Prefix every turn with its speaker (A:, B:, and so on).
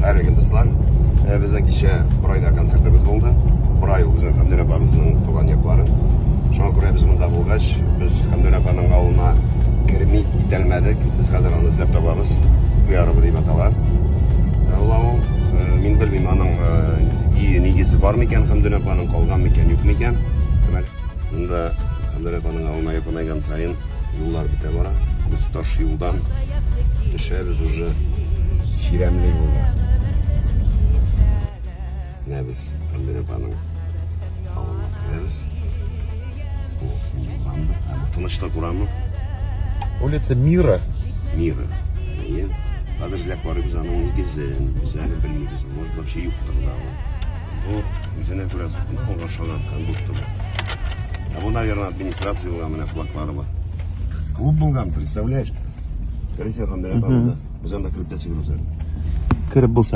A: Хәерле көн, дуслар. Безнең кичә Борайда концертыбыз булды. Борай ул безнең Хәмдүнә апабызның туган яклары. Шуңа күрә без монда булгач, без Хәмдүнә апаның авылына керми китәлмәдек. Без хәзер аны эзләп табабыз. Куярово дип атала. Ул авыл. Мин белмим, аның өе нигезе бар микән, Хәмдүнә апаның калган микән, юк микән. Монда Хәмдүнә апаның авылына якынайган саен юллар бетә бара. Без таш юлдан төшәбез уже чирәмле юлга. Менә без Хәмдүнә апаның авылына керәбез. Бу урамда, ә бу Тынычлык урамы.
B: Улица Мира.
A: Мира. Әйе. Хәзер эзләп барыйбыз аның нигезен. Без әле белмибез. Может, вообще юктыр да ул. Бу үзенә күрә зур ошаган, как будто бы. А бу, наверное, администрация булган, менә флаглары бар. Клуб булган, представляешь? Скорее всего, Хәмдүнә апа. Без анда кереп тә чыгырбыз әле.
B: Кереп булса.